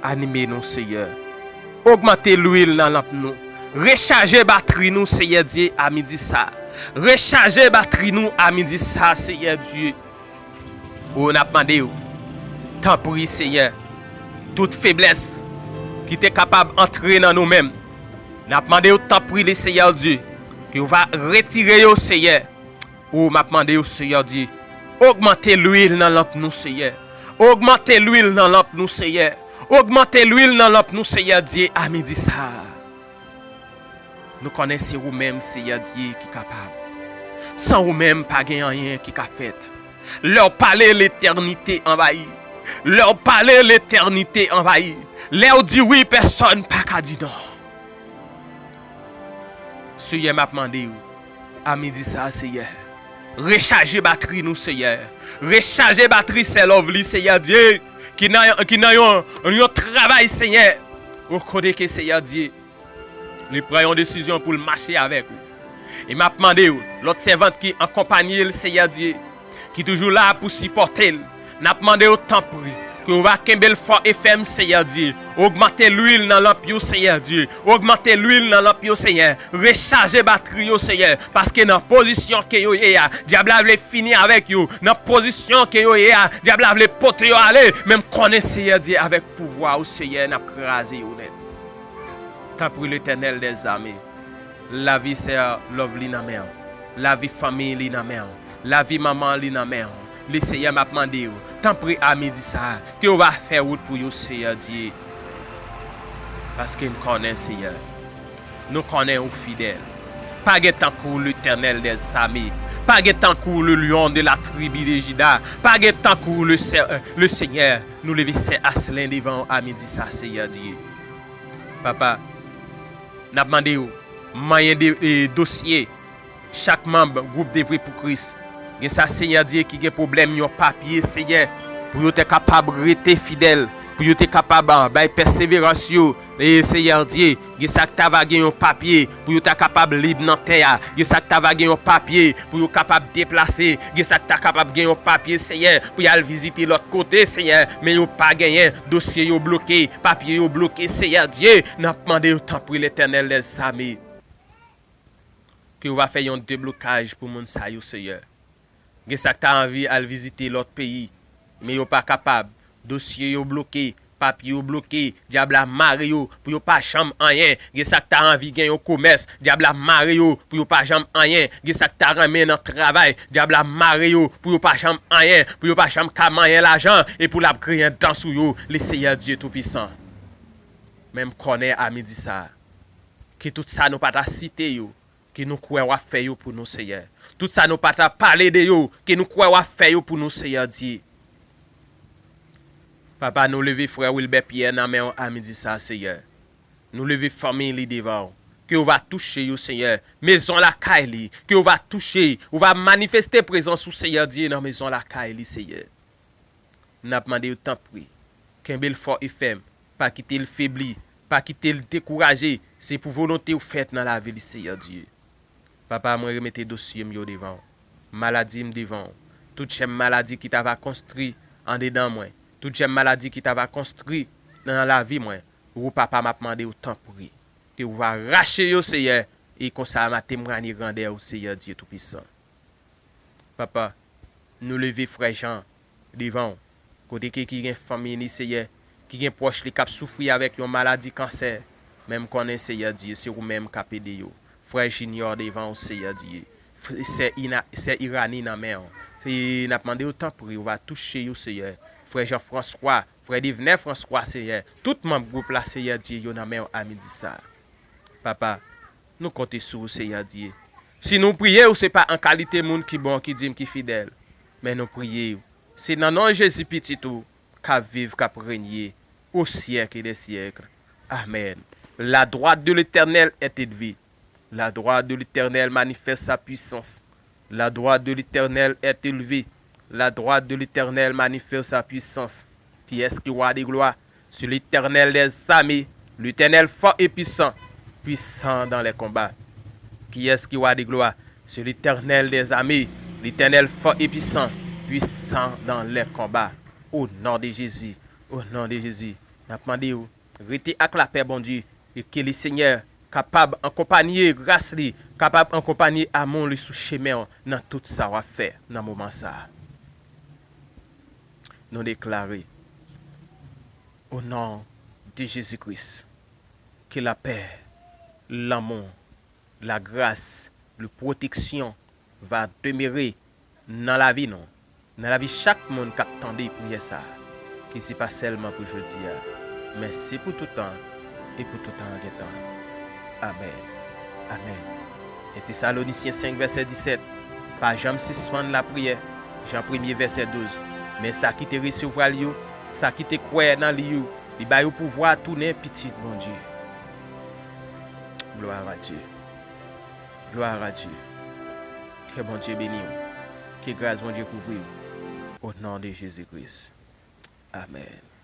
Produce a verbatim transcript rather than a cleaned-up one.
Anime nou, Seyè. Ogmante lwil nan lanp nou. Rechaje batri nou, Seyè Dye, a midi sa. Rechaje batri nou a midi sa, Seyè Dye. O, n ap mande w, tanpri, Seyè, tout feblès ki te kapab antre nan nou menm, n ap mande w, tanpri, le Seyè Dye, ke w va retire yo, Seyè. O, m ap mande w, Seyè Dye, ogmante lwil nan lanp nou, Seyè. Ogmante lwil nan lanp nou, Seyè. Ogmante lwil nan lanp nou, Seyè Dye, a midi sa. Nou konnen se ou menm, Seyè Dye, ki kapab. San ou menm, pa gen anyen ki ka fèt. Lè w pale, letènite anvayi. Lè w pale, letènite anvayi. Lè w di wi, pèsonn pa ka di non. Seyè, m ap mande w, a midi sa, Seyè, rechaje batri nou, Seyè. Rechaje batri sè Lovely, Seyè Dye, ki nan, ki nan yon, yon travay, Seyè. O, kote ke, Seyè Dye, li pran yon desizyon pou l mache avèk ou. E m ap mande w, lòt sèvant ki akonpanye l, Seyè Dye, ki toujou la pou sipòte l, n ap mande w, tanpri, ke w va kenbe l fò e fèm, Seyè Dye. Ogmante lwil nan lanp yo, Seyè Dye. Ogmante lwil nan lanp yo, Seyè. Rechaje batri yo, Seyè. Paske nan pozisyon ke yo ye a, dyab la vle fini avèk yo. Nan pozisyon ke yo ye a, dyab la vle pote yo ale. Men m konnen, Seyè Dye, avèk pouvwa w, Seyè, n ap kraze yo nèt. Tanpri, Letènèl dèzame, lavi sè Lovely nan men w, lavi fanmi li nan men w, lavi manman li nan men w. Le Seyè, m ap mande w, tanpri, a midi sa, ke w va fè wout pou yo, Seyè Dye. Paske n konnen, Seyè, nou konnen ou fidèl. Pa gen tankou w, Letènèl dèzame. Pa gen tankou w, le Lion de la tribi de Jida. Pa gen tankou w, le Sè-, le Senyè. Nou leve sè Aslin devan w a midi sa, Seyè Dye. Papa, n ap mande w, manyen de, e, dosye chak manm gwoup Devwe pou Kris. Gen sa, Seyè Dye, ki gen pwoblèm yon papye, Seyè, pou yo te kapab rete fidèl, pou yo te kapab, a, bay pèseverans yo, e, Seyè Dye, gen sa k ta va gen yon papye, pou yo ta kapab lib nan tè a, gen sa k ta va gen yon papye, pou yo kapab deplase, gen sa k ta kapab gen yon papye, Seyè, pou y al vizite lòt kote, Seyè, men yo pa genyen, dosye yo bloke, papye yo bloke, Seyè Dye, n ap mande w, tanpri, Letènèl dèzame, ke w va fè yon deblokaj pou moun sa yo, Seyè. Gen sa k ta anvi al vizite lòt peyi, men yo pa kapab. Dosye yo bloke, papye yo bloke, dyab la mare yo pou yo pa janm anyen. Gen sa k ta anvi gen yon komès, dyab la mare yo pou yo pa janm anyen. Gen sa k ta renmen nan travay, dyab la mare yo pou yo pa janm anyen, pou yo pa janm ka manyen lajan, e pou l ap griyen dan sou yo, le Seyè Dye Toupisan. Men m konnen a midi sa, ke tout sa nou pa ta site yo, ke nou kwè w ap fè yo pou nou, Seyè. Tout sa nou pa ta pale de yo, ke nou kwè w ap fè yo pou nou, Seyè Dye. Papa, nou leve frè Wilbert Pierre nan men w a midi sa, Seyè. Nou leve fanmi li devan w. Ke w va touche yo, Seyè. Mezon lakay li, ke w va touche, ou va manifeste prezans ou, Seyè Dye, nan mezon lakay li, Seyè. N ap mande w, tanpri, kenbe l fò e fèm, pa kite l febli, pa kite l dekouraje, se pou volonte w fèt nan lavi li, Seyè Dye. Papa, mwen remete dosye m yo devan w, maladi m devan w, tout jèm maladi ki ta va konstwi andedan mwen, tout jèm maladi ki ta va konstwi nan lavi mwen, ou, Papa, m ap mande w, tanpri, ke w va rache yo, Seyè, e konsa m a temwanye grandè w, Seyè Dye Toupisan. Papa, nou leve frè Jan devan w, kote ke ki gen fanmi li, Seyè, ki gen pwòch li k ap soufri avèk yon maladi kansè, men m konnen, Seyè Dye, se ou menm k ap ede yo. Frè Junior devan w, Seyè Dye. F-, sè Ina-, sè Irani nan men w. E n ap mande w, tanpri, ou va touche yo, Seyè. Frè Jean François, frè Devenè François, Seyè. Tout manm gwoup la, Seyè Dye, yo nan men w a midi sa. Papa, nou konte sou ou, Seyè Dye. Si nou priye w, se pa an kalite moun ki bon, ki dim, ki fidèl, men nou priye w, se nan non Jezi, Pitit ou, k ap viv, k ap renye au siècle des siècles. Amen. La droite de l'Éternel est élevée. La droite de l'Éternel manifeste sa puissance. La droite de l'Éternel est élevée. La droite de l'Éternel manifeste sa puissance. Qui est-ce qui roi de gloire? C'est l'Éternel des armées, l'Éternel fort et puissant, puissant dans les combats. Qui est-ce qui roi de gloire? C'est l'Éternel des armées, l'Éternel fort et puissant, puissant dans les combats. Au nom de Jésus, au nom de Jésus, N ap mande w, rete ak lapè Bondye, e ke Lesenyè kapab akonpanye gras li, kapab akonpanye amou li sou chemen w nan tout sa w ap fè nan moman sa a. Nou deklare, o non de Jezi Kris, ke lapè, lanmou, lagras, le pwoteksyon va demere nan lavi nou, nan lavi chak moun k ap tande priyè sa a, ke se pa sèlman pou jodi a, men se pou tout tan e pou tout tan an gen tan. Amèn. Amèn. En Tesalonisyen senk vèsè disèt, pa janm sispann lapriyè, Jan premye vèsè douz, men sa ki te resevwa l yo, sa ki te kwè nan li yo, li ba yo pouvwa tounen pitit Bondye. Gloire à Dieu. Gloire à Dieu. Ke Bondye beni w. Ke gras Bondye kouvri w. O non de Jezi Kris. Amèn.